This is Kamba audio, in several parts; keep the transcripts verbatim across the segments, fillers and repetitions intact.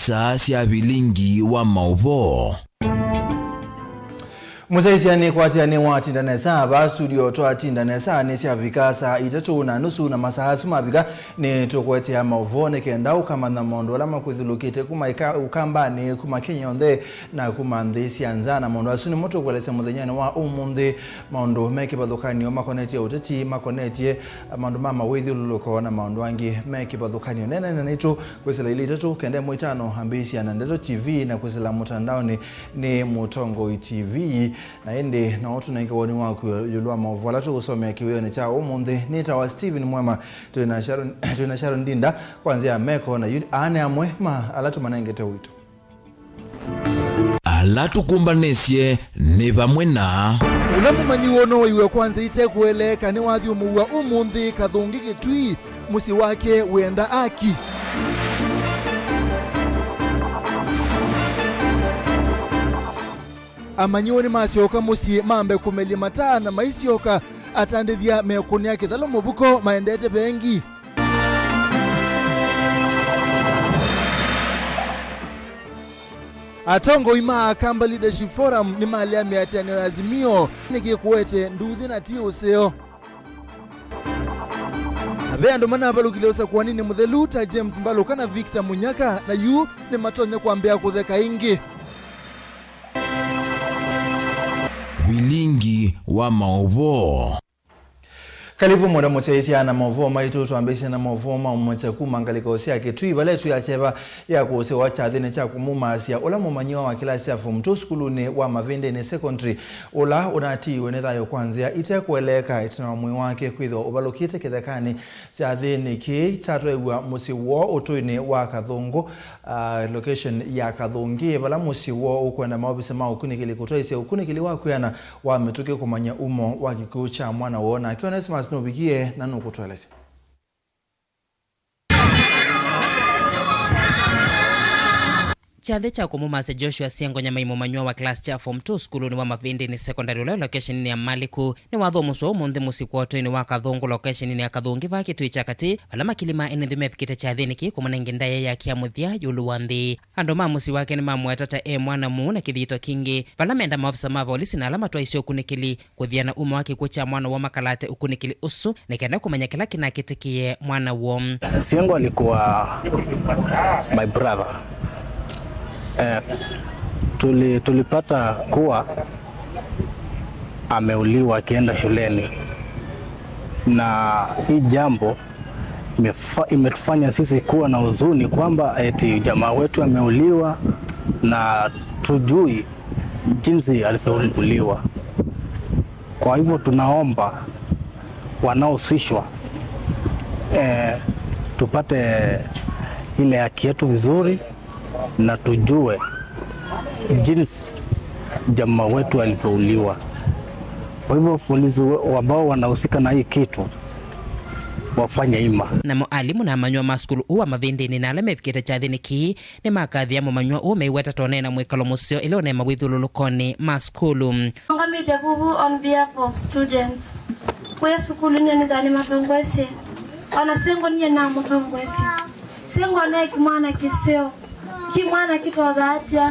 Saa sya vilingi wa maũvoo. Mũsyaĩĩsya nĩkwatĩanĩ watinda nesa, vaa studio twatinda nesa, nĩsyavika saa itatũ na nusu, na masaa asu mavika, nĩtũkũetea maũvoo nĩ kenda ũkamanya maũndũ ala makwĩthulũkĩte kuma ĩka-, ũkambanĩ, kuma Kenya yonthe, na kuma nthĩ sya nza. Na maũndũ asu nĩmo tũkũelesya mũthenyanĩ wa ũmũnthĩ, maũndũ me kĩvathũkany'o makonetye ũteti, makonetye maũndũ ma mawĩthyũlũlũko, na maũndũ angĩ me kĩvathũkany'o. Neenanĩa naitũ kwĩsĩla ilĩ itatũ kenda ĩmwe itano ambĩĩsya na Ndeto T V, na kwĩsĩla mũtandaonĩ nĩ Mũtongoi T V. Na ĩndĩ no tũnenge woni waku ĩũlũ wa maũvoo ala tũkũsomea kĩwĩonĩ kya ũmũnthĩ. Nĩtawa Stephen Mwema, twĩ na Sharon, twĩ na Sharon Ndinda kwa nzĩa ya meko, na yu aa nĩ amwe ma ala tũmanengete ũito. Ala tũkũmbanĩsye nĩ vamwe na. Ũla mũmanyi wonooiwe kwa nzĩa ite kũeleeka nĩwathyũmũw'a ũmũnthĩ Kathũngĩ Kĩtui, mũsyĩ wake wĩenda aki. Amanyĩw'a nĩmasyoka mũsyĩ mambe kũmelya mataa na maisyoka atandĩthya mekũnĩa kĩthalo mũvuko maendete vengi. Atongoi ma Akamba Leadership Forum nĩmalea mĩatĩanĩo ya Azimio nĩkĩ kũete nduthi na ti ũseo. Na ve andũ manavalũkile ũsakũaninĩ mũthelu ta James Mbaluka na Victor Munyaka, na yu nĩmatonya kwambĩa kũtheka ĩngĩ. Vilingi wa maũvoo. Kalivu mũno mũsyaĩĩsya na maũvoo maitũ. Twambĩĩsye na maũvoo ma ũmũkya kuma ngalĩko sya Kĩtui, vala ĩtu ya kyeva ya kũũsĩwa kyathĩnĩ kya kũmũmaasya ũla mũmanyĩwa wa kĩlasi ya form two sukulunĩ wa Mavĩndĩnĩ Secondary, ũla ũnatiiwe nĩ thayũ kwa nzĩa ite kũeleeka ĩtina wa mwĩĩ wake kwĩthĩwa ũvalũkĩte kĩthekanĩ. Kyathĩnĩ kĩĩ kyatwaĩw'a mũsyĩ woo ũtũinĩ wa Kathũngũ, ah, location ya Kathũngĩ, vala mũsyĩ woo ũkwenda maovisa ma ũkunĩkĩli kũtwaĩsya ũkunĩkĩli wa kwĩana wa mĩtũkĩ kũmanya umo wa kĩkw'ũ kya mwana woo. Nake Onesimus nũvikie na nũkũtũelesya. Kyathĩ kya kũmũmasya Joshua Siengo Nyamai mũmanyĩwa wa class kya form two sukulunĩ wa Mavĩndĩnĩ Secondary ũla wĩ location ya Maliku nĩwathũmũswa ũmũnthĩ mũsyĩ kwa ũtũinĩ wa Kathũngũ, location ya Kathũngĩ vaa Kĩtui kya katĩ, vala makili ma ene nthĩ mevikĩte kyathĩnĩ kĩĩ kũmũnenga ndaĩa yake ya mũthya ĩũlũ wa nthĩ. Andũ ma mũsyĩ wake nĩmamũeta ta e mwana mũu na kĩthito kingĩ, vala menda maovisa ma volisi na ala matwaĩsye ũkunĩkĩli kũthiana umo wa kĩkw'ũ kya mwana woo makalate ũkunĩkĩli ũsu nĩ kenda kũmanya kĩla kĩnakĩtĩkĩe mwana woo. Siengo alikuwa my brother. Eh, tuli-, tulipata kuwa ameuliwa akienda shuleni, na hii jambo imefa-, imetufanya sisi kuwa na huzuni kwamba eti jamaa wetu ameuliwa na tujui jinsi alivyouliwa. Kwa hivyo tunaomba wanaohusishwa, eh, tupate ile haki yetu vizuri na tujue jinsi jamaa wetu alivyouliwa. Kwa hivyo polisi we-, ambao wanahusika na hii kitu wafanye hima. Namo alimũ na amanyĩw'a ma sukulu ũũ wa Mavĩndĩnĩ na ala mevikĩte kyathĩnĩ kĩĩ nĩmakathĩa mũmanyĩw'a ũũ meiweta ta ũneena mwĩkalo mũseo ĩla ũneema wĩthyũlũlũkonĩ ma sukulu. Ũngamĩte vuvu on behalf of students. Kwĩ sukulu nĩ nĩthani matongoesye. Ona Sengo niye namũtongoesye. Sengo ne kĩmwana kĩseo. Kĩmwana kĩtothaatya.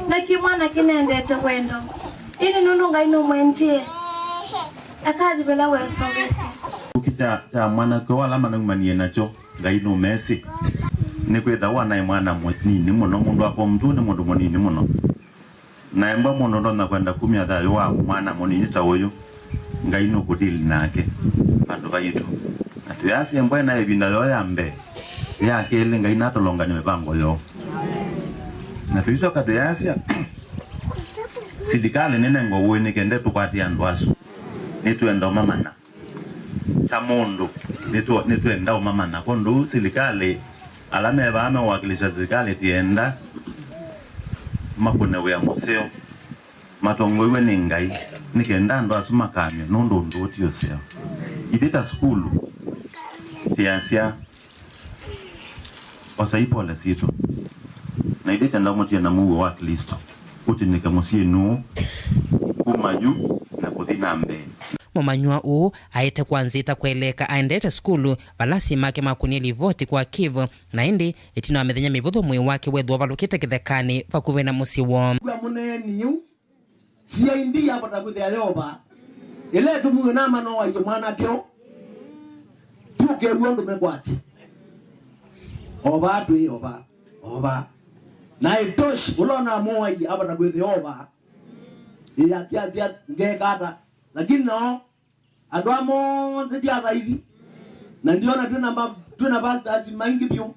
Na kĩmwana kĩnendete wendo. Ĩndĩ nũndũ Ngai nũmwendie, akathi vala wesongesye. Kĩkya kya mwanake ũla manaumanie nakyo. Ngai nũmesĩ. Nĩkwĩthĩwa naĩ mwana mũnini mũno, mũndũ wa form two nĩ mũndũ mũnini mũno. Na embwa mũndũ ndonya kwenda kumya thayũ wa mwana mũnini ta ũyũ. Ngai nũkũdili nake vandũ vaitũ. Na tũyasya embwa ena ĩvinda yoo ya mbee, ya kelĩ Ngai natũlongany'a mĩvango yoo. Na tũicoka tũyasya, silikalĩ nĩnengwe ũĩ nĩ kenda tũkwate andũ asu. Nĩtwenda ũmamanya. Ta mũndũ, nĩtũ-, nĩtwenda ũmamanya. Kwondũ silikalĩ, ala me vaa meũwakilisha silikalĩ, tienda makũne wĩa mũseo, matongoew'e nĩ Ngai, nĩ kenda andũ asu makamye, nũndũ ũndũ ũũ ti ũseo. Ithyĩ ta sukulu, tĩasya, osai pole sitũ. Na ithyĩ tenda mũtie na mũuo wa Klĩsto, ũtinĩke mũsyĩnĩ ũũ, kuma yu na kũthi na mbee. Mũmanyĩw'a ũũ aete kwa nzĩa ĩtakweleka aendete sukulu, vala asyai make makunie livoti kwa Kivu, na ĩndĩ ĩtina wa mĩthenya mĩvũthũ mwĩĩ wake weethĩwa ũvalũkĩte kĩthekanĩ vakuvĩ na mũsyĩ woo. Kwa mũneeni yu, C I D yavota kwĩthĩa yova, ĩla ĩtũmiwe na amanoaie mwanake ũ. Tũkew'a ũndũ mekwasya. Ova twĩ ova, ova. Na ĩtoshi, ũla ũnamoaie avota kwĩthĩa ova. Ĩĩ, akyasya, "Ngeka ata?" Lakini nao, andũ aa monthe ti athaithi. Na ndiona twĩna ma-, twĩna pastors maingĩ vyũ.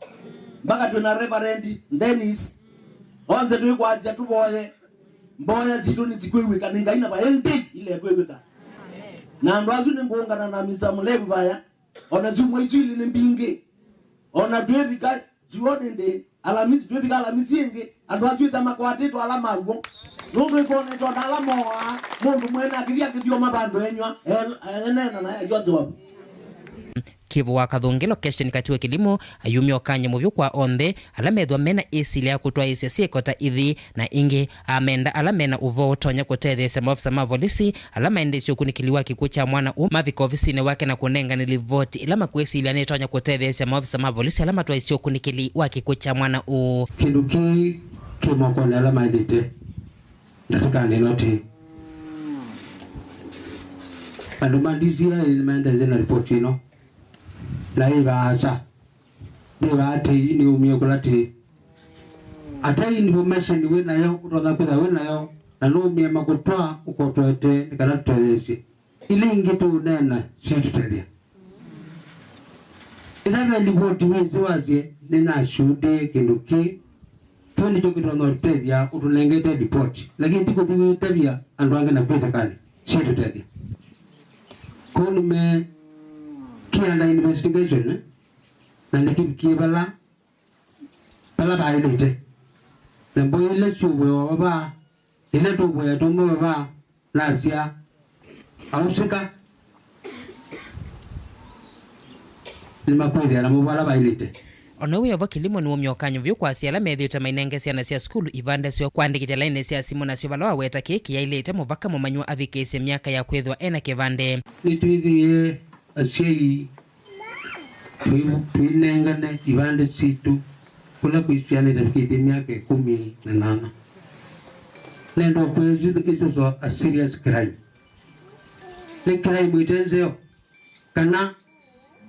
Mpaka twĩna Reverend Dennis. Onthe twĩkwasya tũvoye. Mboya sitũ nĩsikwĩw'ĩka nĩ Ngai na vaendei ile kwĩw'ĩka. Na andũ asu nĩngũũngana na Mister Mũlevu vaya. Ona syumwa isu ilĩ nĩ mbingĩ. Ona twĩvika Sio nĩndĩ, Alamisi, twĩvika Alamisi ĩngĩ, andũ asu ĩtha makwatĩtwe ala maw'o. Nũndũ ĩkonetwe ta ala moaa, mũndũ mwene akĩthi akĩthyoma vandũ enywa, el-, eneena na aywa Job. Kivu wa Kathũngĩ, location Katiwe Kilimo, ayumya ũkany'o mũvyũ kwa onthe ala methwa mena ĩsilya ya kũtwaĩĩsya syĩko ta ithi na ingĩ. Amenda ala mena ũvoo ũtonya kũtetheesya maofisa ma volisi ala maendeesye ũkunĩkĩli wa kĩkw'ũ kya mwana ũũ mavika ovisinĩ wake na kũnengane livoti ĩla makwĩsilya nĩtonya kũtetheesya maofisa ma volisi ala matwaĩsye ũkunĩkĩli wa kĩkw'ũ kya mwana ũũ. Kĩndũ kĩĩ kĩ mokonĩ ala maĩlĩte ndatĩkanĩ ĩno tĩ. Andũ ma D C I nĩmaendeesye na livoti ĩno na ĩ vaasa. Ndĩvaa tĩi nĩumie kũla tĩi. Ata information wĩ nayo, ũtonya kwĩtha wĩ nayo, na nũumie makũtwa ũkotwete nĩ kana tũtetheesye. Ila ingĩ tũũneena syĩtũtethya. Ĩla ve livoti wĩsĩ wasye, nĩnashuhudie kĩndũ kĩ, kĩu nĩkyo kĩtonya ũtũtethya ũtũnengete livoti, lakini ti kũthi wĩtavya andũ angĩ na kwĩtĩkanĩ syĩtũtethya. Kũu nĩme kĩanda investigation, eh? Na nĩkĩvikie vala, vala vaĩlĩte. Na mboya ila syũvũĩwa vava, ila tũvũĩa tũmwe vava, nasya, ausĩka nĩmakwĩthĩa namo vala vaĩlĩte. Ona wĩ o vo, Kilimo nĩwumya ũkany'o vyũ kwa asyai ala methĩĩtwe mainenge syana sya sukulu ivande syoo kũandĩkĩthya lainĩ sya simũ, nasyo vala waweta kĩĩ kĩyaĩlĩte mũvaka mũmanyĩw'a avikĩĩsye myaka ya kwĩthĩwa ena kĩvande. Nĩtwĩthĩie asyai twĩ-, twĩnengane ivande sitũ kũla kwĩ syana itavikĩtye myaka ĩkũmi na nana. Nenda ũkwĩa isu, isu so a serious crime. Nĩ crime ĩte nzeo. Kana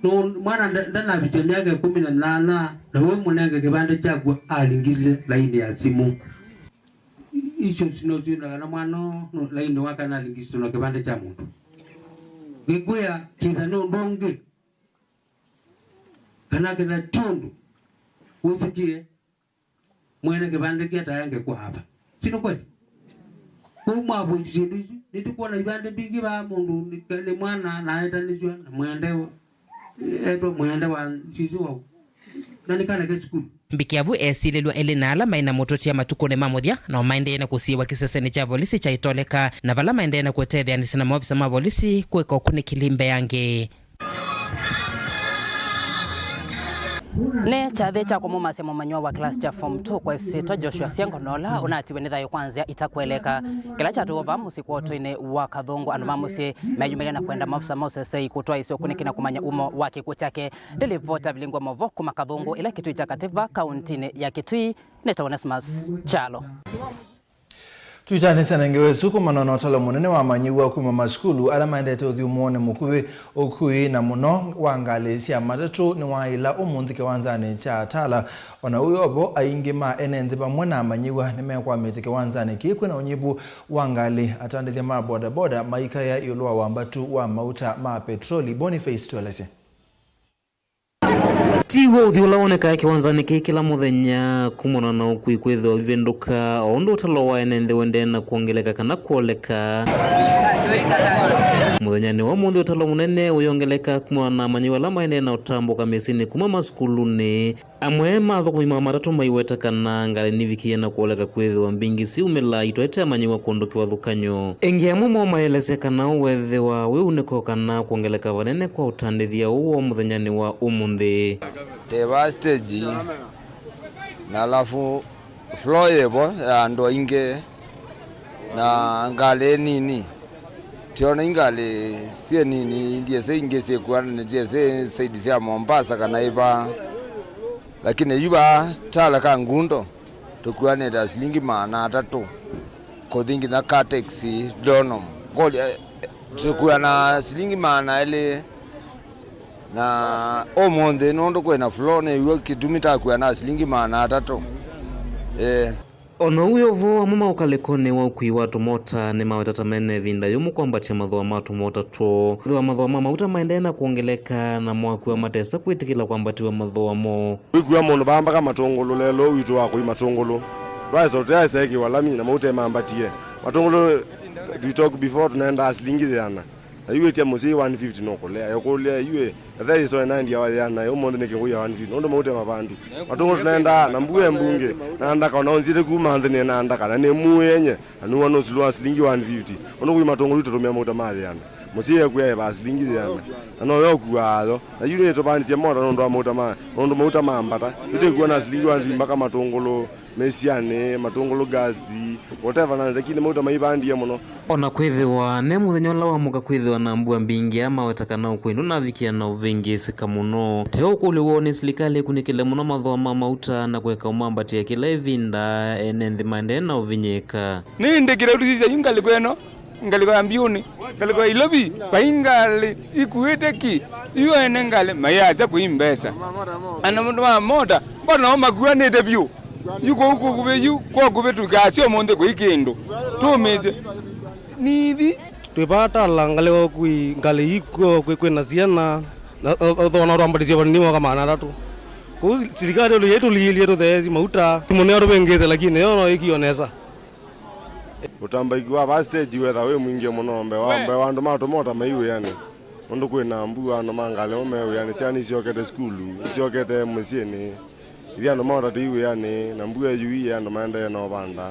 nũ-, mwana nda-, ndanavikya myaka ĩkũmi na nana, na wĩ mũnenge kĩvande kyaku alingile lainĩ ya simũ. I-, icio sino syona kana mwana ũũ nũ-, lainĩ wake analingisitwe na kĩvande kya mũndũ. Ngĩkwĩa kĩtha nĩ ũndũ ũngĩ. Kana kĩtha ti ũndũ wĩsĩkie mwene kĩvande kĩatayange kwa ava. Si nĩ kweli? Kũu mwavoiti syĩndũ isu, nĩtũkwona ivande mbingĩ vaa mũndũ nĩ, nĩ mwana na etanĩsw'a na mwendewa, etwa mwendewa sisi wau. Na nĩ kana ke sukulu. Mbikĩavu esilĩlw'a elĩ na ala maĩ na mũtũtia matukũnĩ ma mũthya, nao maendee na kũsiĩĩwa kĩsesenĩ kya volisi kya Itoleka, na vala maendee na kũtetheanĩsya na maovisa ma volisi kwĩka ũkunĩkĩli mbeange. Nĩ kyathĩ kya kũmũmasya mũmanyĩw'a wa class kya form two kwa ĩsyĩtwa Joshua Siango, na ũla ũnatiwe nĩ thayũ kwa nzĩa itakweleka. Kĩla kyatwĩwa vaa mũsyĩ kwa ũtũinĩ wa Kathũngũ, andũ ma mũsyĩ meyumĩlya na kwenda maofisa ma ũsesei kũtwaĩĩsya ũkunĩki na kũmanya umo wa kĩkw'ũ kyake. Ndĩ livota vilingwa mavo kuma Kathũngũ, ĩla Kĩtui kya Katĩ vaa kauntinĩ ya Kitui. Nĩtawa Onesmus Kyalo. Twĩtanĩsya na ngewa ĩsu kumana na ũtalo mũnene wa amanyĩw'a kuma masukulu ala maendete ũthyũmũonĩ mũkuvĩ, ũkui na mũno wa ngalĩ sya matatũ nĩwaaĩla ũmũnthĩ kĩwanzanĩ kya Tala. O na ũu o vo, aingĩ ma ene nthĩ vamwe na amanyĩw'a nĩmekwamĩte kĩwanzanĩ kĩĩ kwĩna ũnyivu wa ngalĩ, atandĩthya ma bodaboda maikaĩa ĩũlũ wa wambatu wa mauta ma petroli. Boniface Tuelesye. Ti w'o ũthyũ ũla wonekaa kĩwanzanĩ kĩĩ kĩla mũthenya kumana na ũkui kwĩthĩwa ũivĩndũka, o ũndũ ũtalo wa ene nthĩ ũendee na kwongeleka kana kwoleka. Mũthenyanĩ wa ũmũnthĩ, ũtalo mũnene ũyongeleka kumana na amanyĩw'a ala maendee na ũtambũka mĩsyĩnĩ kuma masukulunĩ. Amwe ma athũkũmi ma matatũ maiweta kana ngalĩ nivikie na kwoleka kwĩthĩwa mbingĩ siumĩlaa itwaĩte amanyĩw'a kũndũ kĩvathũkany'o. Ĩngĩ amwe moo maelesya kana ũũ wethĩwa wĩ unĩko kana kwongeleka vanene kwa ũtandĩthya ũũ wa mũthenyanĩ wa ũmũnthĩ. Teva stage, na alafu floor yĩvo ya andũ aingĩ na ngalĩ nini. Tiona ingalĩ syĩ nini, ndiesĩ ingĩ syĩkuana, ndiesĩ saidi sya Mombasa kana ĩva, lakini yu vaa tala ka Ngundo tũkuanĩte silingi maana atatũ kũthi nginya ka taxi Donholm. Ngolya, eh, tũkuana silingi maana elĩ, na ũmũnthĩ nũndũ kwĩna flow, nĩw'o kĩtumi takuana silingi maana atatũ. Eh. O na ũu wĩ ũvoo, amwe ma ũkalĩkonĩ wa ũkui wa tũmota nĩmaweta ta mena ĩvinda yũmũ kwambatya mathooa ma tũmota twoo, kwĩthĩwa mathooa ma mauta maendee na kwongeleka, namo akw'a matesa kwĩtĩkĩla kwambatĩw'a mathooa moo. Wĩkw'a mũndũ vaa mpaka Matũngũlũ, lelũ witũ wa kũi Matũngũlũ ndwaĩsa ũteaĩsa ĩkĩwa lami na mauta mambatie. Matũngũlũ, we talk before, tũnendaa silingi yĩana. Na yu wĩtya mũsyai one fifty nũkũlea, ekũlea yu ĩ, etha ĩsoe naendia wa yĩana, ũmũnthĩ nĩkĩ ngũia one fifty, nũndũ mauta mavandu. Matũngũlũ tũnaendaa, na mbua ĩ mbungĩ, na ndaka ona ũnzĩte kuma nthĩ nĩ na ndaka, na nĩ muĩ enye, na nĩw'a nũsũlũ wa silingi one fifty. Ũndũ kũi Matũngũlũ tũtũmĩa mauta ma yĩana. Mũsyai ekwĩa ĩvaa silingi yĩana, na no yo ũkuaa yo. Na yu nĩtũvandĩsye mota nũndũ wa mauta ma, nũndũ mauta mambata. Yu tĩkuona silingi one fifty mpaka Matũngũlũ. Mĩsyanĩ, Matũngũlũ, ngazi, whatever, na nzekini mauta maivandie mũno. O na kwĩthĩwa ne mũthenya ũla wa mũka kwĩthĩwa na mbua mbingĩ, aa maweta kana ũkũi ndũnavikĩa na ũvĩngĩĩsĩka mũno. Teo ũkũlyo woo nĩ silikalĩ ĩkunĩkĩle mũno mathooa ma mauta na kũeka ũmambatĩa kĩla ĩvinda, ene nthĩ maendee na ũvinyĩĩka. Nĩ ĩndĩ kĩla ũtusisya yu ngalĩko ĩno, ngalĩko ya Mbiũnĩ, ngalĩko ya Ilovi, vai ngalĩ ikuĩte ki, yu ene ngalĩ mayasya kũi mbesa. Ana mũndũ ma mota, mbona o makuanĩte vyũ? Yu kũu kũkuvĩ yu, kwa kuvĩ tũkasya ũmũnthĩ kũi kĩndũ. Tũmĩsye. Nithi. Twĩ vaa tala ngalĩko kwi ngalĩ ikuo kwĩ, kwĩna syana, na, na, na, na twambatĩsye vanini mwaka maana atatũ. Kũu silikalĩ ũlũ yaitũliĩlye tũtheesye mauta. Mũneo tũvĩngĩte, lakini yo no ĩkio nesa. Ũtambaĩki wa vaa stage wetha wĩ mwingĩ mũno mbee wa, mbee wa andũ ma tũmota mai wĩanĩ. Nũndũ kwĩna mbua, andũ ma ngalĩ mo me wĩanĩ, syana isyokete sukulu, isyokete mĩsyĩnĩ, ithi andũ ma ũtatĩi wĩanĩ, na mbua yu ii andũ maendee na ũvanda.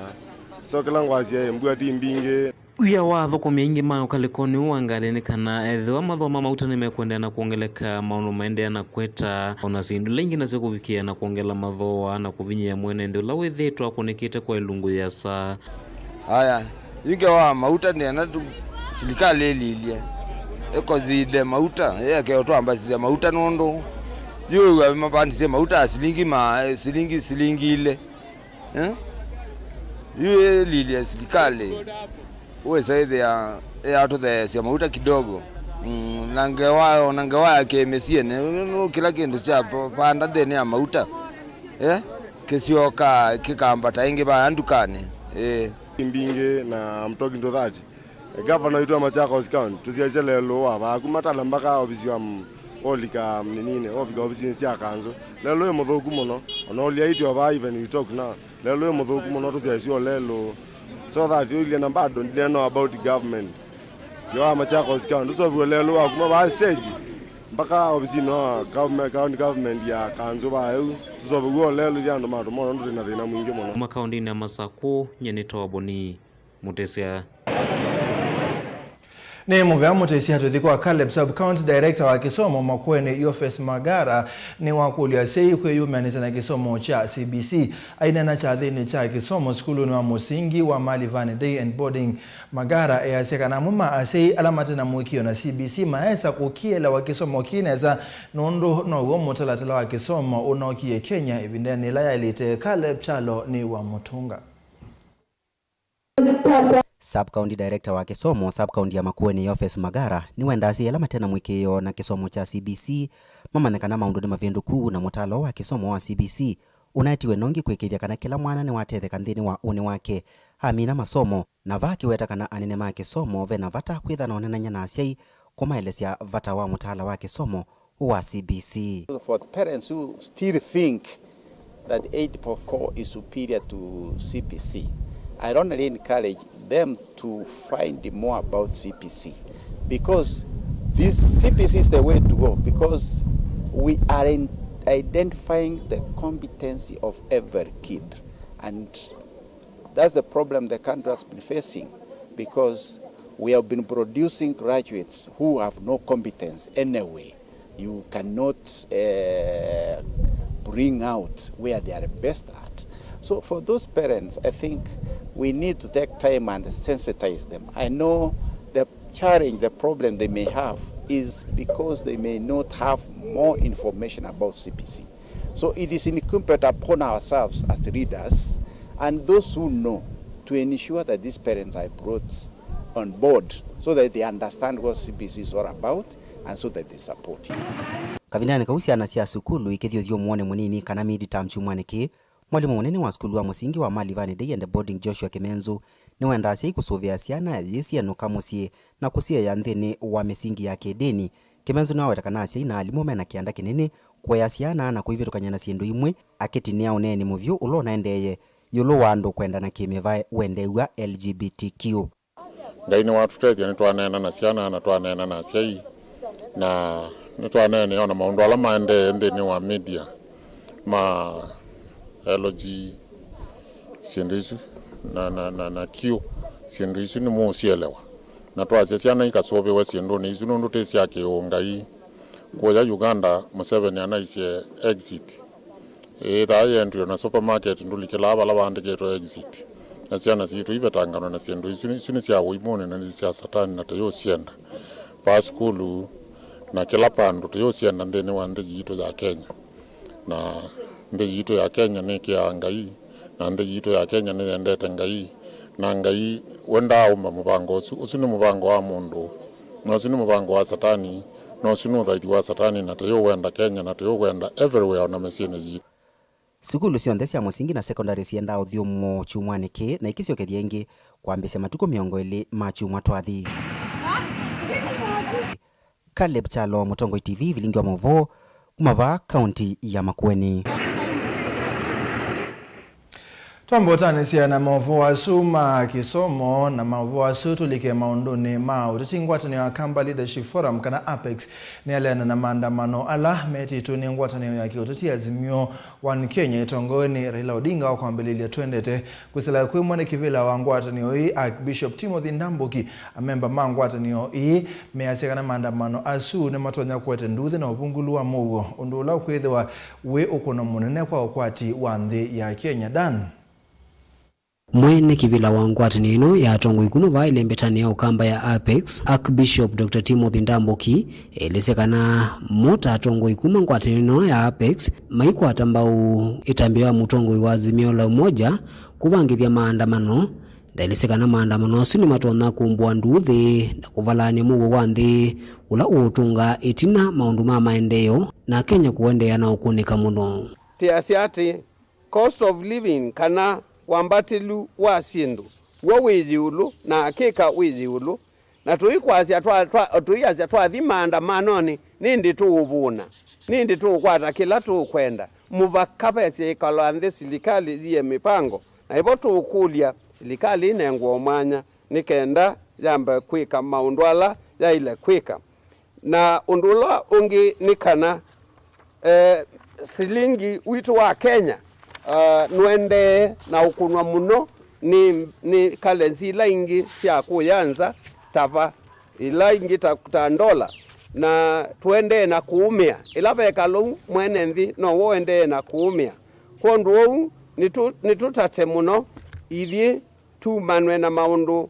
So kĩla ngwasya ĩ, mbua ti mbingĩ. Wia wa athũkũmi aingĩ ma ũkalĩkonĩ ũũ wa ngalĩ nĩ kana ethĩwa mathooa ma mauta nĩmekũendeea na kwongeleka, maũndũ maendeea na kweta, o na syĩndũ ila ingĩ nasyo kũvikĩa na kwongela mathooa na kũvinyĩĩa mwene nthĩ ũla wĩthĩĩtwe akũnĩkĩte kwa ĩlungu yĩasa. Aya, yu ngewa wa mauta nĩenda tu silikalĩ ĩlilye ĩkosinde mauta, ĩeke ũtwambasisya mauta nũndũ yu wĩw'a mavandisye mauta ya silingi ma, silingi, silingi ilĩ. Eh? Yu ĩlilye silikalĩ wĩsa ĩthĩa ĩyatũtheesya mauta kidogo. Mm, na ngewa, o na ngewa ya kĩmĩsyĩnĩ, nũ kĩla kĩndũ kya vanda nthĩnĩ ya mauta. Eh? Kĩsyoka kĩkambata ĩngĩ vaya ndukanĩ. Eh. Mbingĩ, na I'm talking to that. Gavana witũ wa Machakos County, tũsyaisye lelũ wa vaa kuma tala mpaka ovisi wa m-, olika mninine, ovika ovisinĩ sya kanzũ. Lelũ wĩ mũthũku mũno, ona ũlyaitye o vaa even we talk now. Lelũ wĩ mũthũku mũno, tũsyaisye o lelũ. So that ũilye na bado ndineno about government. Yo wa Machakos County, tũsoviwe lelũ wa kuma vaa stage mpaka ovisinĩ wa government, county government ya kanzũ vaa eu. Tũsoviwe o lelũ ya andũ matũmona, nũndũ twĩna thĩna mwingĩ mũno. Kuma kaũndĩnĩ ya Masakũ, nye nĩ Toboni Mũtĩsya. Nĩ mũvea Mũtĩsya. Tũthi kwa Caleb. Sub-County Director wa kĩsomo Makueni Yofes Magara nĩwakũlya asyai kwĩyũmĩanĩsya na kĩsomo kya C B C. Aineena kyathĩnĩ kya kĩsomo sukulunĩ wa mũsingi wa Malivani Day and Boarding, Magara easya kana amwe ma asyai ala mate na mũĩkĩĩo na C B C maesa kũkielewa kĩsomo kĩ nesa, nũndũ now'o mũtalatala wa kĩsomo ũnookie Kenya ĩvindanĩ yĩla yaĩlĩte. Caleb Kyalo nĩ wa mũtũnga. Sub-County Director wa kĩsomo sub-county ya Makueni Yofes Magara nĩwendaa asyai ala mate na mũĩkĩĩo na kĩsomo kya C B C mamanye kana maũndũ nĩ mavĩndũku na mũtaala wa kĩsomo wa C B C ũnaetiwe nongi kũĩkĩĩthya kana kĩla mwana nĩwatetheka nthĩnĩ wa ũnĩ wake amina masomo, na vaa akĩweta kana anene ma kĩsomo ve na vata kwĩtha na ũneenany'a na asyai kũmaelesya vata wa mũtaala wa kĩsomo wa C B C. For parents who still think that eight four four is superior to C B C, I only encourage them to find more about C B C, because this C B C is the way to go, because we are in identifying the competency of every kid, and that's the problem the country has been facing, because we have been producing graduates who have no competence anyway. You cannot, uh, bring out where they are best at. So for those parents, I think we need to take time and sensitize them. I know the Challenge, the problem they may have is because they may not have more information about C B C. So it is incumbent upon ourselves as readers and those who know to ensure that these parents are brought on board so that they understand what C B C is all about and so that they support it. Kavindanĩ kau syana sya sukulu ikĩthi ũthyũmũonĩ mũnini kana mid-term kyumwanĩ kĩĩ, mwalimũ mũnene wa sukulu wa mũsingi wa Malivani Day and Boarding, Joshua Kĩmenzu, nĩwendaa asyai kũsũvĩa syana yĩĩ syenũka mũsyĩ na kũsiea nthĩnĩ wa mĩsingi ya kĩndĩni. Kĩmenzu nĩwaweta kana asyai na alimũ mena kĩanda kĩnene kũea syana na kũivĩtũkany'a na syĩndũ imwe, akĩtinĩa ũneeni mũvyũ ũla ũnaendeeye ĩũlũ wa andũ kwendana kĩ-mĩvae wendeew'a L G B T Q. Ngai nĩwatũtethya, nĩtwaneena na syana na twaneena na asyai, na nĩtwaneenea o na maũndũ ala maendee nthĩnĩ wa media ma L G, syĩndũ isu na, na, na, na Q, syĩndũ isu nĩmũũsielewa. Na twasya syana ikasũvĩwe syĩndũnĩ isu nũndũ ti sya kĩũngai. Kũya Uganda, Museveni anaisye exit. Ĩĩ, thaa yĩ entry ona supermarket ndũlikĩlaa vala vaandĩkĩtwe exit. Na syana sitũ ivetanganwa na syĩndũ isu, isu nĩ sya ũimũnĩ na nĩ sya Satani na tũyũsyenda. Vaa sukulu na kĩla vandũ tũyũsyenda nthĩnĩ wa nthĩ yitũ ya Kenya. Na nthĩ yitũ ya Kenya nĩkĩaa Ngai, na nthĩ yitũ ya Kenya nĩyendete Ngai. Na Ngai we ndaaũmba mũvango ũsu. Ũsu nĩ mũvango wa mũndũ, na ũsu nĩ mũvango wa Satani, na ũsu nĩ ũthaithi wa Satani, na tũyũwenda Kenya, na tũyũwenda everywhere, ona mĩsyĩnĩ yitũ. Sukulu syonthe sya mũsingi na sekondalĩ syendaa ũthyũmũo kyumwanĩ kĩĩ na ikĩsyokethya ĩngĩ kwambĩsya matukũ mĩongo ĩlĩ ma kyumwa twathi. Caleb Kyalo, Mũtongoi T V, vilingi wa maũvoo kuma vaa kaunti ya Makueni. Twambe ũtanĩsya na maũvoo asu ma kĩsomo na maũvoo asu tũlike maũndũnĩ ma ũteti. Ngwatanĩo ya Kamba Leadership Forum kana APEX nĩyaleana na maandamano ala metĩtwe nĩ ngwatanĩo ya kĩũteti ya Azimio One Kenya ĩtongoew'e nĩ Raila Odinga wa kwambĩlĩlya twendete kwĩsĩla kwĩ mwene kĩvĩla wa ngwatanĩo ĩĩ, Archbishop Timothy Ndambuki. Amemba ma ngwatanĩo ĩĩ measya kana maandamano asu nĩmatonya kũete nduuthĩ na ũvungũlu wa mũuo, ũndũ ũla ũkwĩthĩwa wĩ ũkũno mũnene kwa ũkwati wa nthĩ ya Kenya. Dan. Mwene kĩvĩla wa ngwatanĩo ĩno ya atongoi kuma vaa ĩlembetanĩ ya Ũkamba ya APEX, Archbishop Doctor Timothy Ndambuki, elĩsye kana mo ta atongoi kuma ngwatanĩo ĩno ya APEX maikwata mbau ĩtambya ya mũtongoi wa Azimio la Umoja kũvangĩthya maandamano. Ndaelesya kana maandamano asu nĩmatonya kũmbũa nduuthĩ na kũvalaany'a mũuo wa nthĩ ũla ũũtũnga ĩtina maũndũ ma maendeeo na Akenya kũendeea na ũkũnĩka mũno. Tĩasya atĩ cost of living, kana wambatĩlu wa syĩndũ, w'o wĩ ĩũlũ, na akĩka wĩ ĩũlũ, na tũikwasya twa, twa, tũiasya twathi maandamanonĩ, nĩndĩ tũũvũna, nĩndĩ tũũkwata kĩla tũũkwenda. Mũvaka vesye ĩkalo ya nthĩ silikalĩ yĩe mĩvango, na ĩvo tũũkũlya silikalĩ ĩnengwe o mwanya nĩ kenda yambe kwĩka maũndũ ala yaĩle kwĩka. Na ũndũ ũla ũngĩ nĩ kana, eh, silingi witũ wa Kenya, ah, nũendee na ũkũnwa mũno nĩ, nĩ currency ila ingĩ sya kũya nza, ta va, ila ingĩ ta, ta ndola, na tũendee na kũũmĩa. Ĩla vekala ũu, mwene nthĩ no we ũendee na kũũmĩa. Kwondũ ũu, nĩtũ-, nĩtũtate mũno ithyĩ tumanwe na maũndũ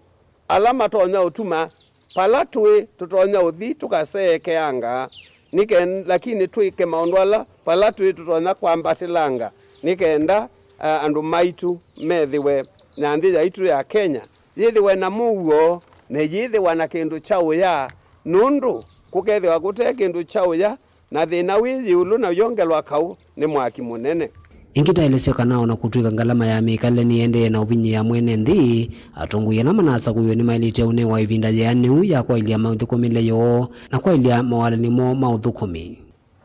ala matonya ũtuma vala tũĩ tũtonya ũthi tũkaseekeanga, nĩken-, lakini twĩke maũndũ ala vala tũĩ tũtonya kwambatĩlanga, nĩ kenda, a, andũ maitũ methĩwe na nthĩ yaitũ ya Kenya yĩthĩwe na mũuo, na yĩthĩwa na kĩndũ kya ũya, nũndũ kũkethĩwa kũte kĩndũ kya ũya, na thĩna wĩ ĩũlũ na ũyongelwa kaũ nĩ mwaki mũnene. Ĩngĩ ndaelesya kana o na kũtw'ĩka ngalama ya mĩkalĩle nĩyendee na ũvinyĩĩa mwene nthĩ, atongoi ala manasakũiwe nĩmaĩlĩte ũnewa ĩvinda yĩanĩu ya kwaĩlya mĩthũkũmĩle yoo na kwaĩlya mawalani moo ma ũthũkũmi.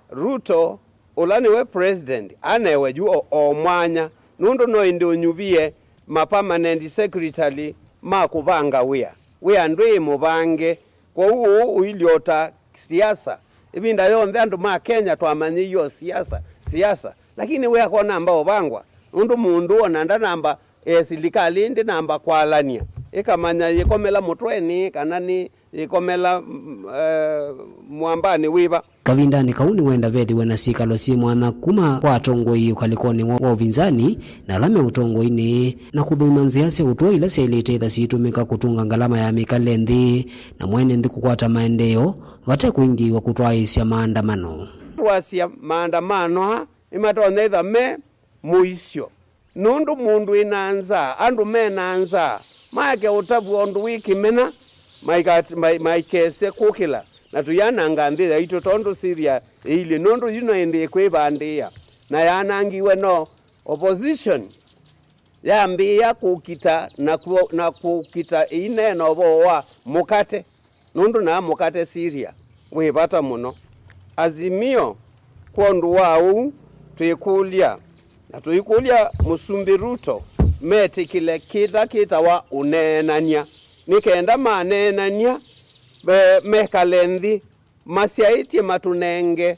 Ruto, ũla nĩwe president, anewe yu o, o mwanya, nũndũ no ĩndĩ ũnyuvie ma permanent secretary ma kũvanga wĩa. Wĩa ndwĩ mũvange, kwoou ũũ ũilyĩ o ta siasa. Ĩvinda yonthe andũ ma Kenya twamanyĩie o siasa, siasa. Lakini wĩa konamba ũvangwa, nũndũ mũndũ ona ndanamba, e, silikalĩ ndĩnamba kwalany'a, ĩkamanya yĩkomela mũtwenĩ kana nĩ, Yĩkomela, mm, eh, mwambanĩ wĩva? Kavindanĩ kau nĩwenda vethiwe na syĩkalo syĩ mwanya kuma kwa atongoi ũkalĩkonĩ wa, wa ũvinzani na ala me ũtongoinĩ, na kũthũima nzĩa sya ũtũa ila syaĩlĩte ĩtha siitũmĩka kũtũnga ngalama ya mĩkalĩle nthĩ na mwene nthĩ kũkwata maendeeo vate kũingĩĩwa kũtwaĩĩsya maandamano. Twasya maandamano aa nĩmatonya ĩtha me mũisyo. Nũndũ mũndũ wĩ na nzaa, andũ me na nzaa, maeke ũtavw'a ũndũ wĩ kĩmena, maika-, mai-, maikese kũkĩla, na tũyananga nthĩ yaitũ, tondũ Syria ĩilyĩ, nũndũ yu no ĩndĩ ĩkwĩvandĩĩa, na yanangiwe no opposition yambĩĩa kũkita na kũ-, na kũkita ĩineena ũvoo wa mũkate. Nũndũ na mũkate Syria wĩ vata mũno. Azimio, kwondũ wa ũu, twĩkũlya, na tũikũlya Mũsumbĩ Ruto metĩkĩle kĩla kĩtawa ũneenany'a, nĩ kenda maneenany'a, ve-, mekale nthĩ, masyaĩtye matũnenge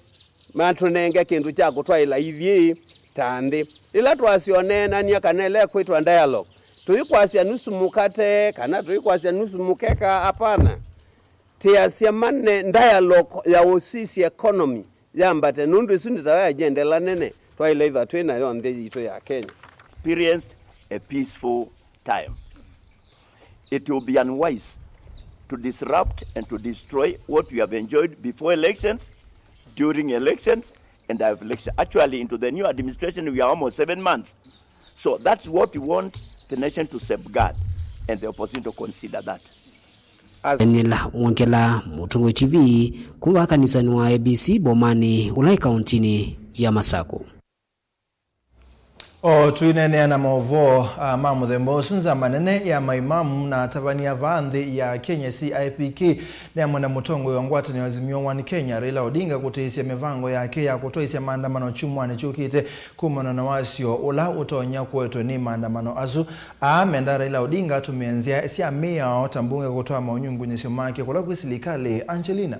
matũnenge kĩndũ kya kũtwaĩla ithyĩ ta nthĩ. Ĩla twasya ũneenany'a, kana ĩla ĩkwĩtwa dialogue, tũikwasya nusu mũkate kana tũikwasya nusu mũkeka? Hapana. Tĩasya mane dialogue ya ũsisya economy yambate, nũndũ ĩsu nĩ tayo agenda ĩla nene twaĩle ĩtha twĩ nayo nthĩ yitũ ya Kenya. Experienced a peaceful time. It will be unwise to disrupt and to destroy what we have enjoyed before elections, during elections, and after election. Actually, into the new administration, we are almost seven months. So that's what we want the nation to safeguard, and the opposition to consider that. As Daniel Mwongela, Mũtongoi T V, kuma kanisani wa A B C Bomani, ũla ĩ kauntinĩ ya Masaku. O twĩneenea na maũvoo, a, ma mũthemba ũsu, nzama nene ya maimamu na atavany'a vaa nthĩ ya Kenya, C I P K, nĩamwenda mũtongoi wa ngwatanĩo Azimio One Kenya, Raila Odinga, kũtĩĩsya mĩvango yake ya kũtwaĩsya maandamano kyumwanĩ kyũkĩte kumana na wasyo ũla ũtonya kũetwe nĩ maandamano asu. Aa menda Raila Odinga atũmĩe nzĩa sya mĩao ta mbunge kũtwaa maũnyungunyĩsyo make kũla kwĩ silikalĩ. Angelina.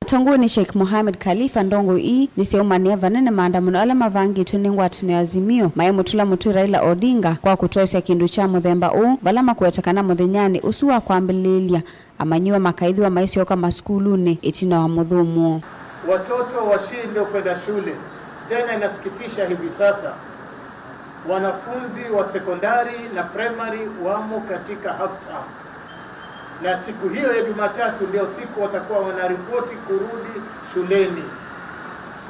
Mũtongoi nĩ Sheikh Mohamed Khalifa. Ndongoi ii nĩsyaumanĩa vanene maandamano ala mavangĩtwe nĩ ngwatanĩo ya Azimio maimũtũla mũtĩ Raila Odinga kwa kũtwaĩsya kĩndũ kya mũthemba ũũ, vala makũweta kana mũthenyanĩ ũsu wa kwambĩlĩĩlya, amanyĩw'a makaĩthĩwa maisyoka masukulunĩ ĩtina wa mũthũmũo. Watoto washindwe kwenda shule. Tena inasikitisha, hivi sasa wanafunzi wa sekondari na primary wamo katika half term. Na siku hiyo ya Jumatatu ndio siku watakuwa wanaripoti kurudi shuleni.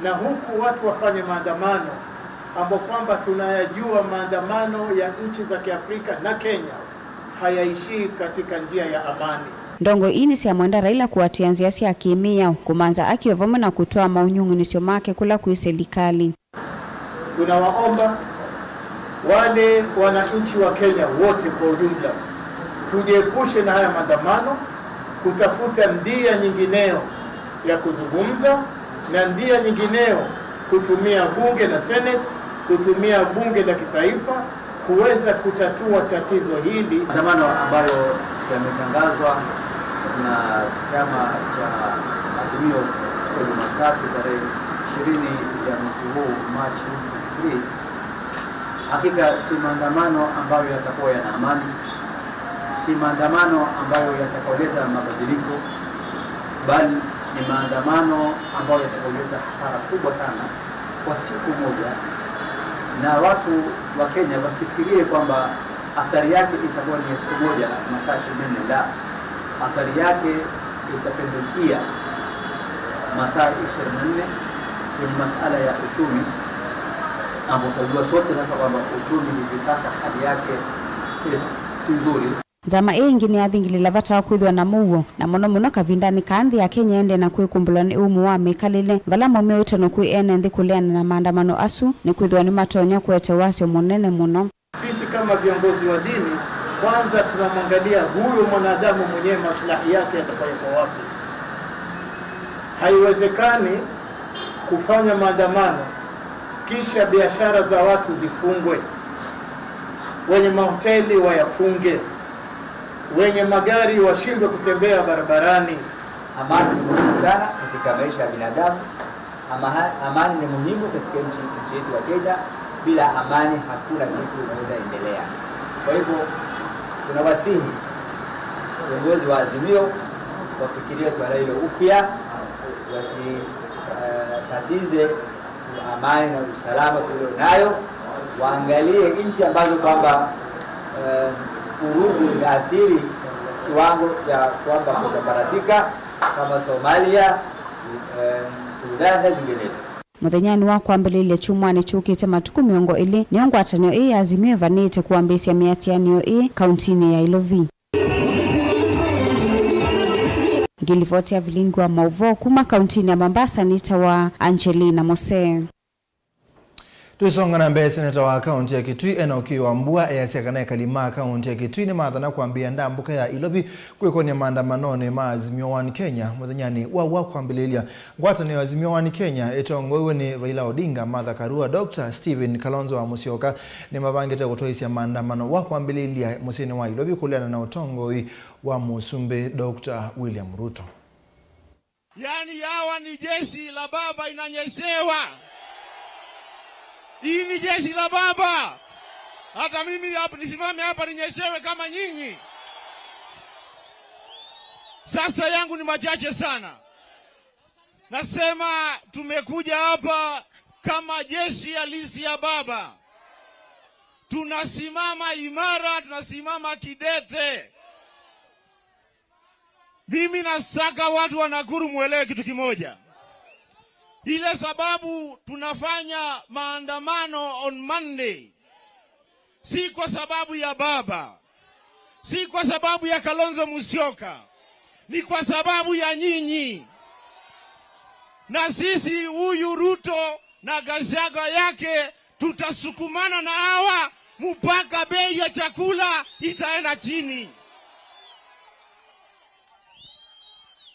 Na huku watu wafanye maandamano, ambao kwamba tunayajua maandamano ya nchi za Kiafrika na Kenya hayaishii katika njia ya amani. Ndongoi ii nĩsyamwenda Raila kũatĩĩa nzĩa sya kĩmĩao, kũmantha akĩo vamwe na kũtwaa maũnyungunyĩsyo make kũla kwĩ silikalĩ. Tunawaomba wale wananchi wa Kenya wote kwa ujumla, tujiepushe na haya maandamano, kutafuta njia nyingineyo ya kuzungumza na njia nyingineyo kutumia bunge la Senate, kutumia bunge la kitaifa kuweza kutatua tatizo hili. Maandamano ambayo yametangazwa na chama cha Azimio siku ya Jumatatu tarehe ishirini ya mwezi huu, March twenty twenty-three, hakika si maandamano ambayo yatakuwa yana amani, si maandamano ambayo yatakaoleta mabadiliko, bali ni maandamano ambayo yatakaoleta hasara kubwa sana kwa siku moja, na watu wa Kenya wasifikirie kwamba athari yake itakuwa ni ya siku moja, masaa ishirini na nne. La, athari yake itapindukia masaa ishirini na nne kwenye masala ya uchumi, ambapo tunajua sote sasa kwamba uchumi hivi sasa hali yake si nzuri. Nzama ĩĩ ĩngĩ nĩyathingĩlĩla vata wa kwĩthĩwa na mũuo, na mũno mũno kavindanĩ kaa nthĩ ya Kenya ĩendee na kwĩkumbũlwa nĩ ũmũ wa mĩkalĩle, vala maumya ũitano kwĩ ene nthĩ kũleana na maandamano asu, nĩkwĩthĩwa nĩmatonya kũete wasyo mũnene mũno. Sisi kama viongozi wa dini, kwanza tunamwangalia huyo mwanadamu mwenyewe, maslahi yake yatakuwa yako wapi. Haiwezekani kufanya maandamano kisha biashara za watu zifungwe, wenye mahoteli wayafunge, wenye magari washindwe kutembea barabarani. Amani ni muhimu sana katika maisha ya binadamu. Amaha-, amani ni muhimu katika nchi, nchi yetu ya Kenya. Bila amani hakuna kitu inaweza endelea. Kwa hivyo, tunawasihi Viongozi wa Azimio wafikirie swala hilo upya, wasi, eh, tatize amani na usalama tulio nayo, waangalie nchi ambazo kwamba, eh, vurugu imeathiri kiwango cha kwamba kusambaratika kama Somalia, eh, Sudan na zinginezo. Mũthenyanĩ wa kwambĩlĩlya kyumwanĩ kyũkĩte matukũ mĩongo ĩlĩ, nĩyo ngwatanĩo ĩĩ ya Azimio ĩvanĩĩte kũambĩĩsya mĩatĩanĩo ĩĩ kauntinĩ ya Ilovi. Ngilivoti ya vilingi wa maũvoo kuma kauntinĩ ya Mombasa nĩtawa Angelina Mose. Tũisonga na mbee, seneta wa kaunti ya Kitui, Enock Wambua, easya kana ekali ma kaunti ya Kitui nĩmathana kwambĩĩa ndambũka ya Ilovi kwĩkonya maandamanonĩ ma Azimio One Kenya mũthenyanĩ wa wa kwambĩlĩlya. Ngwatanĩo ya Azimio One Kenya ĩtongoew'e nĩ Raila Odinga, Martha Karua, Doctor Stephen Kalonzo wa Musyoka nĩmavangĩte kũtwaĩsya maandamano wa kwambĩlĩlya mũsyĩnĩ wa Ilovi kũleana na ũtongoi wa Mũsumbĩ Doctor William Ruto. Yaani, hawa ni jeshi la baba inanyeshewa. Hii ni jeshi la baba. Hata mimi hapa nisimame hapa ninyeshewe kama nyinyi? Sasa yangu ni machache sana. Nasema tumekuja hapa kama jeshi halisi ya baba. Tunasimama imara, tunasimama kidete. Mimi nataka watu wa Nakuru muelewe kitu kimoja. Ile sababu tunafanya maandamano on Monday, si kwa sababu ya baba, si kwa sababu ya Kalonzo Musyoka, ni kwa sababu ya nyinyi. Na sisi, huyu Ruto na Gachagua yake, tutasukumana na hawa mpaka bei ya chakula itaenda chini.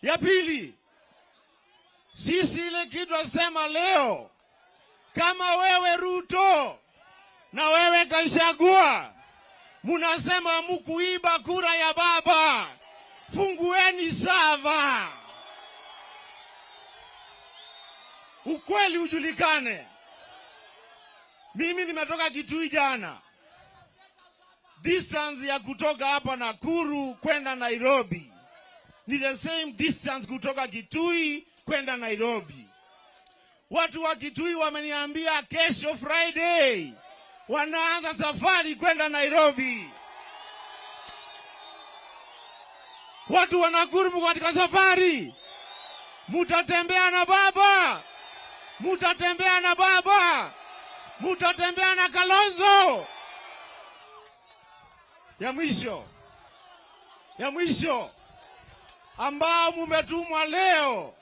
Ya pili, sisi ile kitu nasema leo, kama wewe Ruto na wewe Gachagua munasema mkuiba kura ya baba, fungueni sava. Ukweli ujulikane. Mimi nimetoka Kitui jana. Distance ya kutoka hapa Nakuru kwenda Nairobi ni the same distance kutoka Kitui kwenda Nairobi. Watu wa Kitui wameniambia kesho Friday wanaanza safari kwenda Nairobi. Watu wa Nakuru, mko katika safari, mutatembea na baba, mutatembea na baba, mutatembea na Kalonzo. Ya mwisho, ya mwisho, ambao mumetumwa leo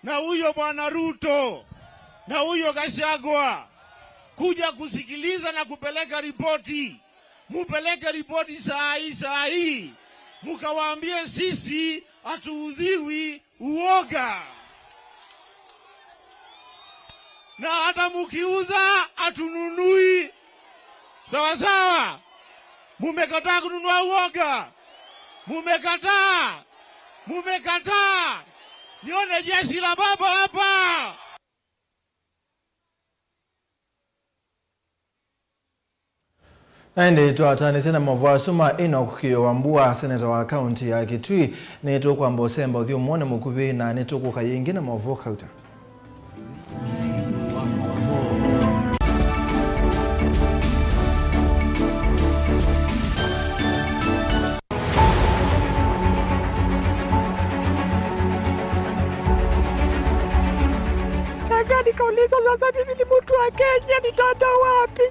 na huyo bwana Ruto na huyo Gachagua kuja kusikiliza na kupeleka ripoti, mupeleke ripoti saa hii, saa hii, mukawaambie sisi hatuuziwi uoga. Na hata mukiuza, hatununui. Sawa sawa? Mumekataa kununua uoga? Mumekataa? Mumekataa? Nione jeshi la baba hapa. Na ĩndĩ twataanĩsye na maũvoo asu ma Enock Kĩyo Wambua, seneta wa kaunti ya Kitui, nĩtũkwamba ũsemba ũthyũmũonĩ mũkuvĩ na nĩtũkũka yĩngĩ na maũvoo kauta. Shangaa nikauliza, sasa mimi ni mtu wa Kenya, nitaenda wapi?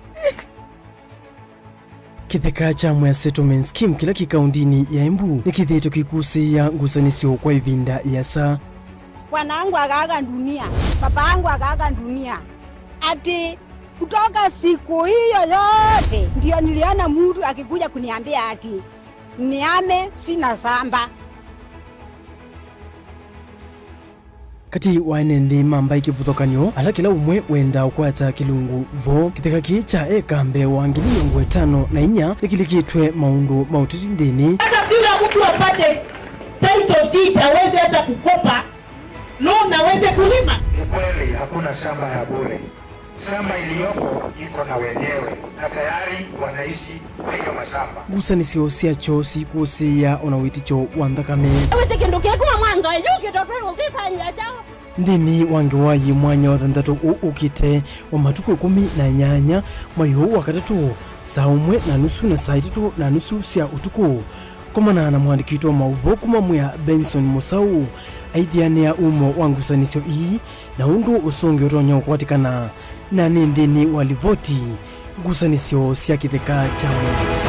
Kĩtheka kya Mwea Settlement Scheme kĩla kĩ kaũndĩnĩ ya Embu nĩkĩthĩĩtwe kĩkusĩĩa ngusanĩsyo kwa ĩvinda ĩasa. Bwanangu akaaga dunia, babangu akaaga dunia. Ati kutoka siku hiyo yote ndio niliona mtu akikuja kuniambia ati niame, sina shamba. Katĩ wa ene nthĩ ma mbaĩ kĩvathũkany'o, ala kĩla ũmwe wendaa ũkwata kĩlungu vo, kĩtheka kĩĩ kya eka mbee wa ngili mĩongo ĩtano na inya nĩkĩlikĩtwe maũndũ ma ũteti nthĩnĩ. Hata bila mtu apate title deed, aweze hata kukopa loan, aweze kulima. Ni kweli, hakuna shamba ya bure. Shamba iliyoko iko na wenyewe na tayari wanaishi kwa hiyo mashamba. Ngusanĩsyo sya kyoo sikũsĩĩa o na wĩtĩkyo wa nthakame. Wĩsĩ kĩndũ kĩkuma mwanzo yu kĩtotwe ũkĩfanyia chao. Nthĩnĩ wa ngewa yĩ mwanya wa thanthatũ ũũ ũkĩte wa matukũ ĩkũmi na nyanya, mwai ũũ wa katatũ, saa ũmwe na nusu na saa itatũ na nusu sya ũtukũ, komana na mũandĩki witũ wa maũvoo kuma Mwea, Benson Mũsaũ, aithianĩa umo wa ngusanĩsyo ii na ũndũ ũsũngĩo ũtonya ũkwatĩkana na nĩ nthĩnĩ wa livoti, ngusanĩsyo sya kĩtheka kya Mwea.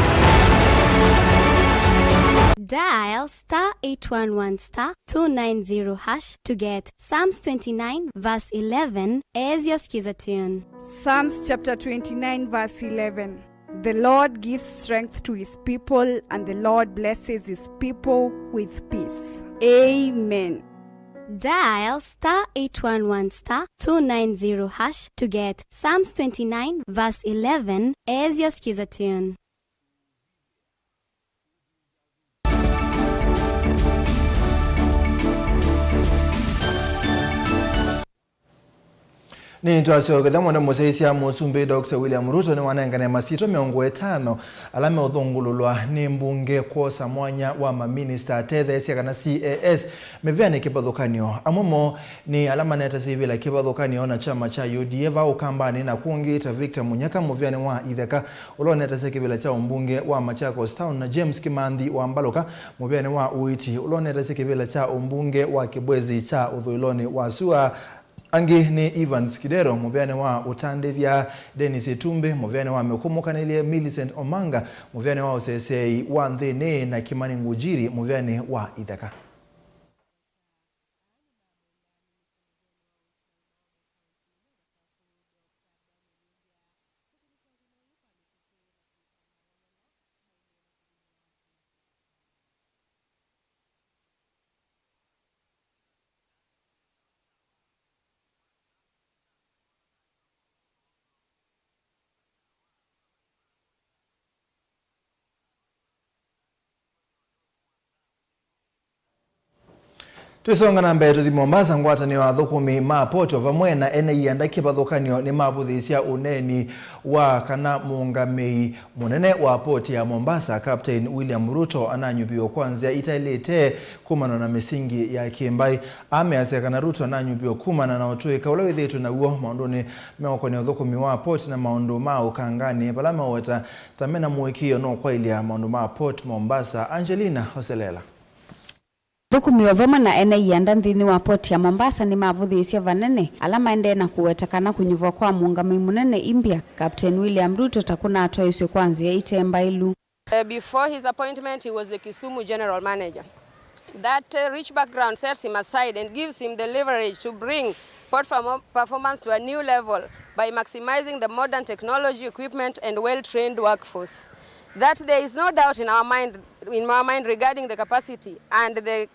Dial star eight one one star two nine zero hash to get Psalms twenty-nine verse eleven as your skiza tune. Psalms chapter twenty-nine verse eleven. The Lord gives strength to his people, and the Lord blesses his people with peace. Amen. Dial star eight one one star two nine zero hash to get Psalms twenty-nine verse eleven as your skiza tune. Nĩtwasyoka ĩtha mwenda mũsyaĩĩsya Mũsumbĩ Doctor William Ruto nĩwanengane masyĩtwa mĩongo ĩtano ala meũthũngũlũlwa nĩ mbunge kwosa mwanya wa maminista atetheesya kana C A S mĩvĩanĩ kĩvathũkany'o. Amwe moo nĩ ala manetasya ivĩla kĩvathũkany'o na kyama kya U D A vaa Ũkambanĩ na kũngĩ ta Victor Munyaka mũvĩanĩ wa itheka ũla ũnetasya kĩvĩla kya ũmbunge wa Machakos Town, na James Kimanthi wa Mbaluka mũvĩanĩ wa Ũiti ũla ũnetasya kĩvĩla kya ũmbunge wa Kibwezi kya ũthũĩlonĩ wa sua. Angĩ nĩ Evans Kidero mũvĩanĩ wa ũtandĩthya, Dennis Itumbi mũvĩanĩ wa mĩkũmũkanĩlye, Millicent Omanga mũvĩanĩ wa ũseseei wa nthĩnĩ, na Kimani Ngujiri mũvĩanĩ wa itheka. Twĩsonga na mbee, tũthi Mombasa. Ngwatanĩo ya athũkũmi ma port o vamwe na ene ianda kĩvathũkany'o nĩmavũthĩĩsya ũneeni wa kana mũũngamĩi mũnene wa port ya Mombasa, Captain William Ruto, ananyuviwe kwa nzĩa itaĩlĩte kumana na mĩsingi ya kĩmbaĩ. Aa measya kana Ruto ananyuviwe kumana na ũtũĩka ũla wĩthĩĩtwe naw'o maũndũnĩ meũkonĩa ũthũkũmi wa port na maũndũ ma ũkanganĩ, vala meweta ta mena mũĩkĩĩo no kwaĩlya maũndũ ma Port Mombasa. Angelina Oselela. Athũkũmi o vamwe na ene ianda nthĩnĩ wa port ya Mombasa nĩmavũthĩĩsye vanene ala maendee na kũweta kana kũnyuvwa kwa mũũngamĩi mũnene India, Captain William Ruto, ta kũnatwaĩsw'e kwa nzĩa ite mbaĩlu. Uh, before his appointment, he was the Kisumu General Manager. That, uh, rich background sets him aside and gives him the leverage to bring port perform-, performance to a new level by maximizing the modern technology, equipment, and well-trained workforce. That there is no doubt in our mind, in my mind regarding the capacity and the,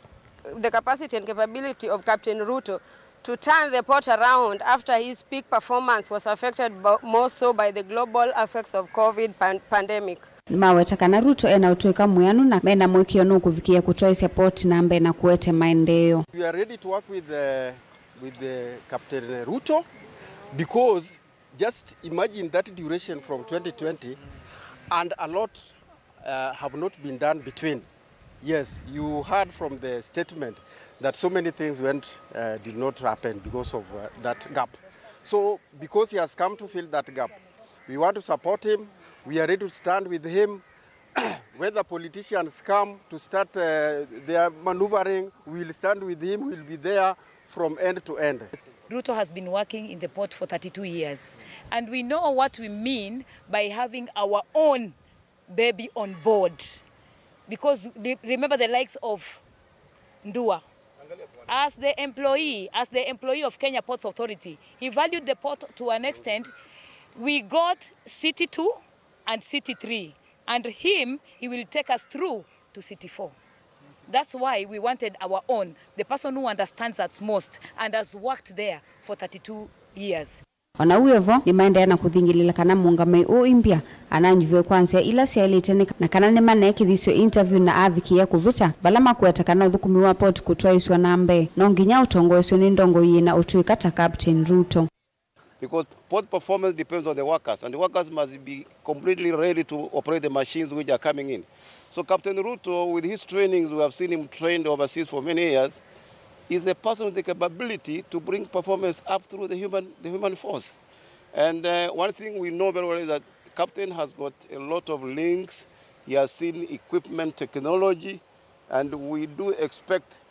the capacity and capability of Captain Ruto to turn the port around after his peak performance was affected bo-, more so by the global effects of covid pan-, pandemic. Nĩmaweta kana Ruto ena ũtũĩka mwĩanu na mena mũĩkĩĩo nũkũvikĩĩa kũtwaĩsya port na mbee na kũete maendeeo. We are ready to work with the, with the Captain Ruto because just imagine that duration from twenty twenty and a lot uh, have not been done between. Yes, you heard from the statement that so many things went, uh, did not happen because of, uh, that gap. So, because he has come to fill that gap, we want to support him. We are ready to stand with him. Whether politicians come to start, uh, their maneuvering, we will stand with him. We will be there from end to end. Ruto has been working in the port for thirty-two years, and we know what we mean by having our own baby on board, because re-, remember the likes of Ndua. As the employee, as the employee of Kenya Ports Authority, he valued the port to an extent. We got City two and City three, and him, he will take us through to City four. That's why we wanted our own, the person who understands us most and has worked there for thirty-two years. O na ũu wĩ vo, nĩmaendeea na kũthingĩlĩla kana mũũngamĩi ũũ India ananyuviwe kwa nzĩa ila syaĩlĩte nĩ, na kana nĩmaneekĩthisye interview na avikĩĩa kũvĩta, vala makũweta kana ũthũkũmi wa port kũtwaĩĩsw'a na mbee no nginya ũtongoesw'e nĩ ndongoi yĩ na ũtũĩka ta Captain Ruto. Because port performance depends on the workers, and the workers must be completely ready to operate the machines which are coming in. So Captain Ruto, with his trainings, we have seen him trained overseas for many years, is a person with the capability to bring performance up through the human, the human force. And uh, one thing we know very well is that Captain has got a lot of links. He has seen equipment, technology, and we do expect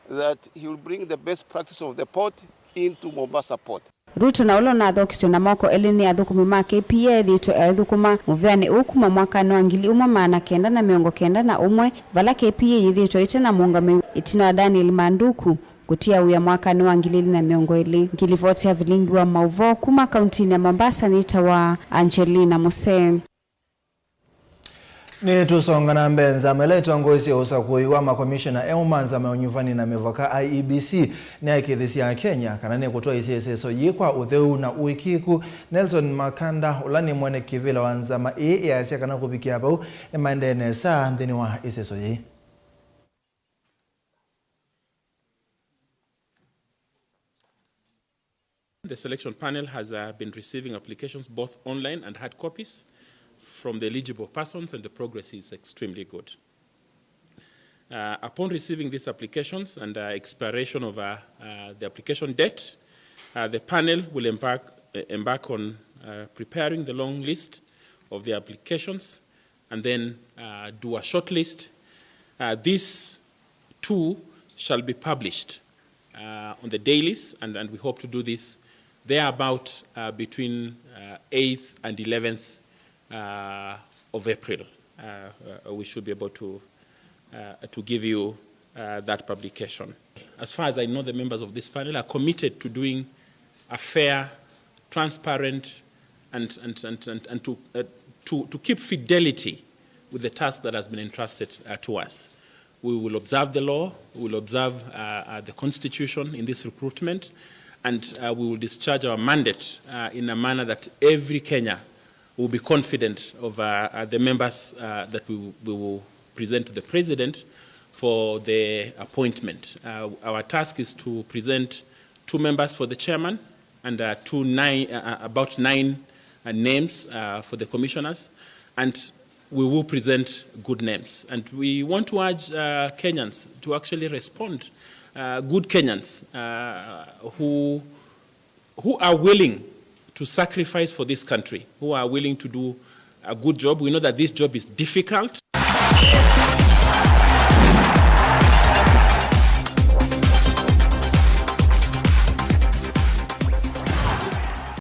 that he will bring the best practice of the port into Mombasa port. Ruto, na ũla ũnathokiswe na moko elĩ nĩ athũkũmi ma K P A, ethĩĩtwe aithũkũma mũvĩanĩ ũũ kuma mwakanĩ wa ngili ĩmwe maana kenda na mĩongo kenda na ũmwe, vala K P A yĩthĩĩtwe ĩte na mũũngamĩi ĩtina wa Daniel Manduku kũtia wĩa mwakanĩ wa ngili ilĩ na mĩongo ĩlĩ. Ngilivoti ya vilingi wa maũvoo kuma kauntinĩ ya Mombasa nĩtawa Angelina Musee. Nĩtũsonga na mbee. Nzama ĩla ĩtongoesye ũsakũi wa makomishona eũ ma nzama ya ũnyuvani na mĩvaka, I E B C, nĩyaĩkĩĩthĩsye Akenya kana nĩkũtwaĩĩsya ĩseso yĩĩ kwa ũtheu na ũĩkĩĩku. Nelson Makanda, ũla nĩ mwene kĩvĩla wa nzama ĩĩ, easya kana kũvikĩa vau nĩmaendee nesa nthĩnĩ wa ĩseso yĩĩ. The selection panel has uh, been receiving applications, both online and hard copies, from the eligible persons, and the progress is extremely good. Uh, upon receiving these applications and uh, expiration of uh, uh, the application date, uh, the panel will embark, uh, embark on uh, preparing the long list of the applications and then uh, do a short list. Uh, these two shall be published uh, on the dailies, and, and we hope to do this thereabout uh, between uh, eighth and eleventh uh, of April. Uh, uh, we should be able to, uh, to give you uh, that publication. As far as I know, the members of this panel are committed to doing a fair, transparent, and, and, and, and, and to, uh, to, to keep fidelity with the task that has been entrusted uh, to us. We will observe the law, we will observe uh, uh, the constitution in this recruitment, and uh, we will discharge our mandate uh, in a manner that every Kenya will be confident of uh, uh, the members uh, that we, we will present to the president for the appointment. Uh, our task is to present two members for the chairman and uh, two nine, uh, uh, about nine uh, names uh, for the commissioners, and we will present good names. And we want to urge uh, Kenyans to actually respond, uh, good Kenyans uh, who, who are willing to sacrifice for this country, who are willing to do a good job. We know that this job is difficult.